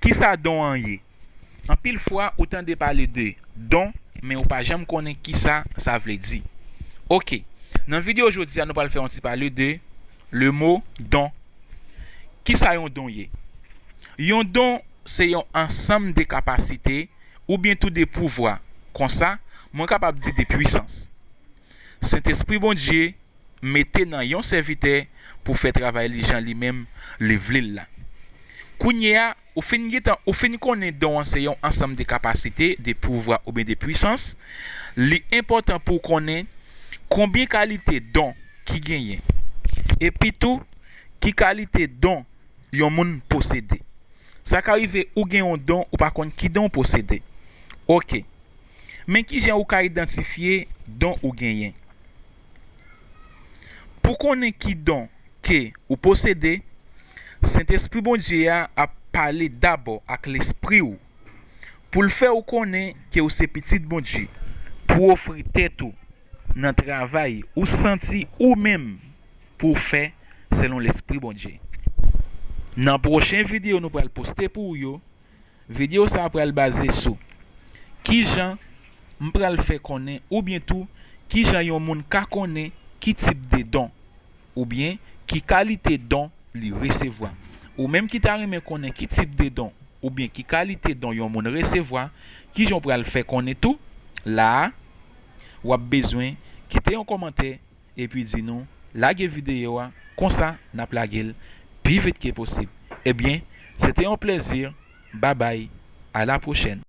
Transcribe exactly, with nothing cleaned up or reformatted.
Kisa don an ye? Anpil fwa, ou tande pale de don, men ou pa janm konnen kisa sa vle di. Oke, nan videyo jodi a, nou pral fè yon ti pale de le mo don. Kisa yon don ye? Yon don se yon ansanm de kapasite oubyen tou de pouvwa. Konsa, mwen kapab di de pwisans. Sentespri Bondye mete nan yon sèvitè pou fè travay li jan li menm li vle l la. Kounye a, ou fin gentan, ou fin konnen don an se yon ansanm de kapasite, de pouvwa oubyen de pwisans, li enpòtan pou w konnen konbyen kalite don ki genyen. Epi tou, ki kalite don yon moun posede. Sa ka rive ou gen yon don, ou pa konn ki don w posede. Oke. Men kijan ou ka idantifye don ou genyen? Pou konnen ki don ke ou posede, Sentespri Bondye a ap pale dabò ak lespri w pou l fè w konnen ke w se pitit Bondye, pou w ofri tèt ou nan travay ou santi ou menm pou w fè selon Lespri Bondye. Nan pwochen videyo nou pral poste pou ou yo, videyo sa a pral baze sou kijan m pral fè konnen oubyen tou kijan yon moun ka konnen ki tip de don oubyen ki kalite don li resevwa. Ou menm ki ta renmen konnen ki tip de don oubyen ki kalite don yon moun resevwa, kijan w pral fè konnen tou, la a, w ap bezwen kite yon kòmantè epi di nou lage videyo a, konsa n ap lage l pi vit ke posib. Ebyen, se te yon plezi. Babay, a la pwochèn.